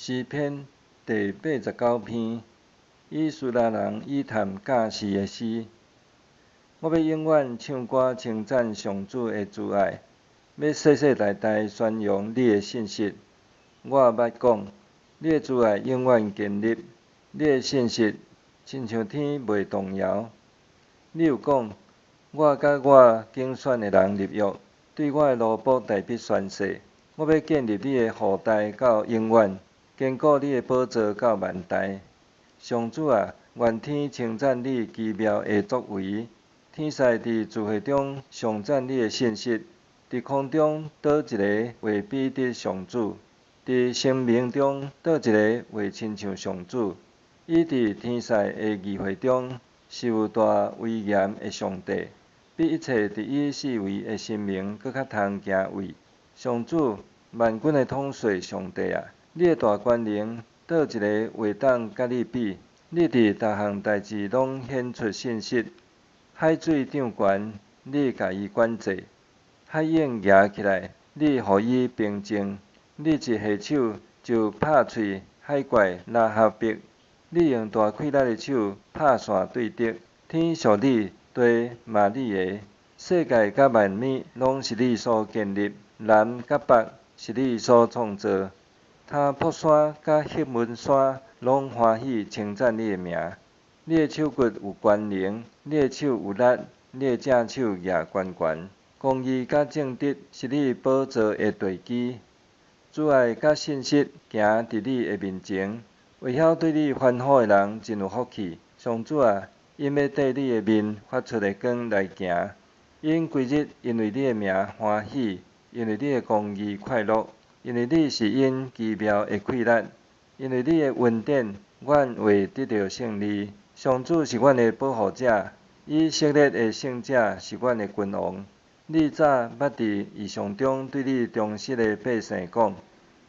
詩篇第89篇，以斯拉人以探教士的詩。我欲永遠唱歌稱讚上主的慈愛，欲世世代代宣揚你的信實。我捌講，你的慈愛永遠堅立，你的信實親像天袂動搖。你有講，我佮我揀選的人立約，對我的奴僕大衛宣誓，我欲建立你的後代到永遠，堅固你的寶座到萬代。上主啊，願天稱讚你奇妙的作為，天使佇聚會中頌讚你的信實。佇空中佗一个會比得上主？佇神明中佗一个會親像上主？伊佇天使的議會中是有大威嚴的上帝，比一切佇伊四圍的神明閣較通敬畏。上主，萬軍的統帥上帝啊，你的大權能，佗一个會當佮你比？你佇逐項代誌攏顯出信實。海水漲懸，你共伊管制；海湧夯起來，你予伊平靜。你一下手就拍碎海怪喇哈伯，你用大氣力的手拍散對敵。天屬你，地嘛你的，世界佮萬物攏是你所建立，南佮北是你所創造。他泊山佮赫門山攏歡喜稱讚你的名。你的手骨有權能，你的手有力，你的正手舉懸懸。公義佮正直是你寶座的地基。慈愛佮信實行佇你的面前，會曉對你歡呼的人真有福氣。上主啊，𪜶欲綴你的面發出的光來行。𪜶規日因為你的名歡喜，因為你的公義快樂，因為你是𪜶奇妙的氣力，因為你的恩典，阮會得著勝利。上主是阮的保護者，以色列的聖者是阮的君王。你早捌佇異象中對你忠實的百姓講：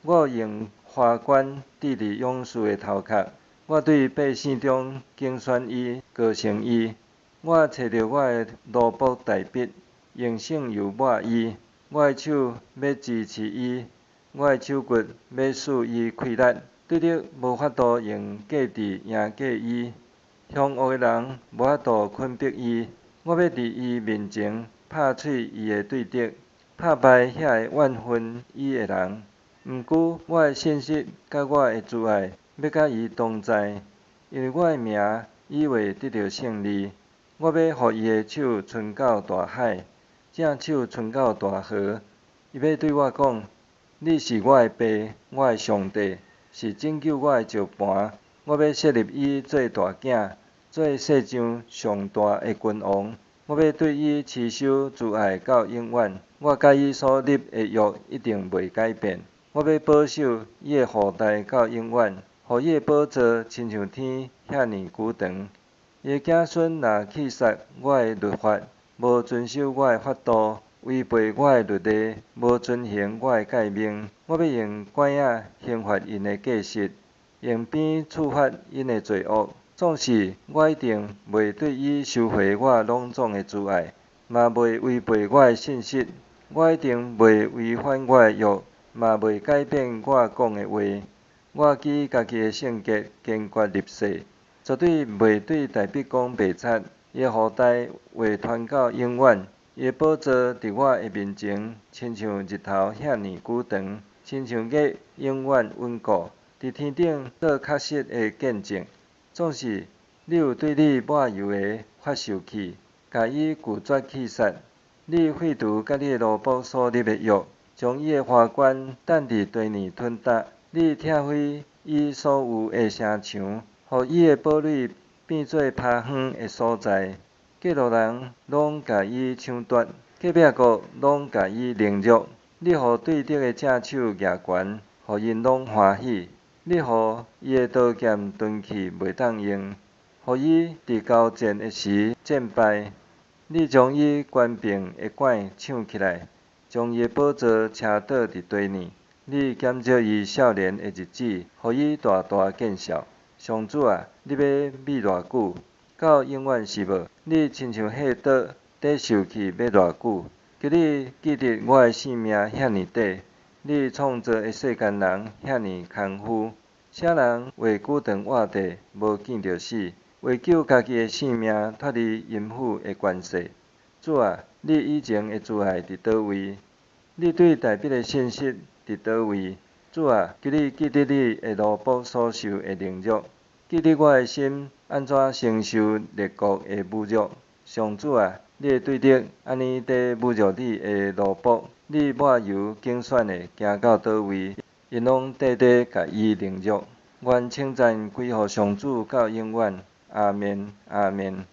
我用華冠戴佇勇士的頭殼，我對百姓中揀選伊，膏聖伊。我揣著我的奴僕大衛，用聖油抹伊。我的手欲支持伊，我的手骨欲賜伊氣力。對敵無法度用計智贏過伊，兇惡的人無法度困迫伊。我欲佇伊面前拍碎伊的對敵，拍敗遐個怨恨伊的人。毋過我的信實佮我的慈愛欲佮伊同在，因為我的名，伊會得著勝利。我欲予伊的手伸到大海，正手伸到大河。伊欲對我講：你是我的爸，我的上帝，是拯救我的石磐。我欲設立伊做大囝，做世上上大的君王。我欲對伊持守慈愛到永遠，我佮伊所立的約一定袂改變。我欲保守伊的後代到永遠，予伊的寶座親像天遐爾久長。伊的子孫若棄殺我的律法，無遵守我的法度，違背我的律例，無遵行我的誡命，我欲用拐仔刑罰𪜶的過失，用鞭處罰𪜶的罪惡。總是我一定袂對伊收回我攏總的慈愛，嘛袂違背我的信實。我一定袂違反我的約，嘛袂改變我講的話。我基家己的聖潔堅決立誓，絕對袂對大衛講白賊。伊的後代會傳到永遠，伊的寶座佇我的面前，親像日頭遐爾久長，親像月永遠穩固，佇天頂做確實的見證。總是你有對你抹油的發受氣，共伊拒絕棄殺。你廢除佮你的奴僕所立的約，將伊的華冠等佇地呢吞焦。你拆毀伊所有的城牆，予伊的堡壘變做拋荒的所在。過路人攏共伊搶奪，隔壁國攏共伊凌辱。你予對敵的正手舉懸，予𪜶攏歡喜。你予伊的刀劍鈍去袂當用，予伊佇交戰的時戰敗。你將伊權柄的拐搶起來，將伊的寶座車倒佇地呢。你減少伊少年的日子，予伊大大見笑。上主啊，你欲覕偌久？到永遠是無？你親像彼桌佇受氣欲偌久？求你記得我的性命遐爾短，你創造的世間人遐爾空虛。啥人畫久長活地，無見著死，為救家己的性命，脫離陰府的權勢？主啊，你以前的慈愛佇佗位？你對大衛的信實佇佗位？主啊，求你記得你的奴僕所受的凌辱，記得我的心按怎承受列國的侮辱。上主啊，你的對敵按呢咧侮辱你的奴僕，你抹油揀選的行到佗位，𪜶攏綴綴共伊凌辱。願稱讚歸予上主到永遠。阿們，阿們。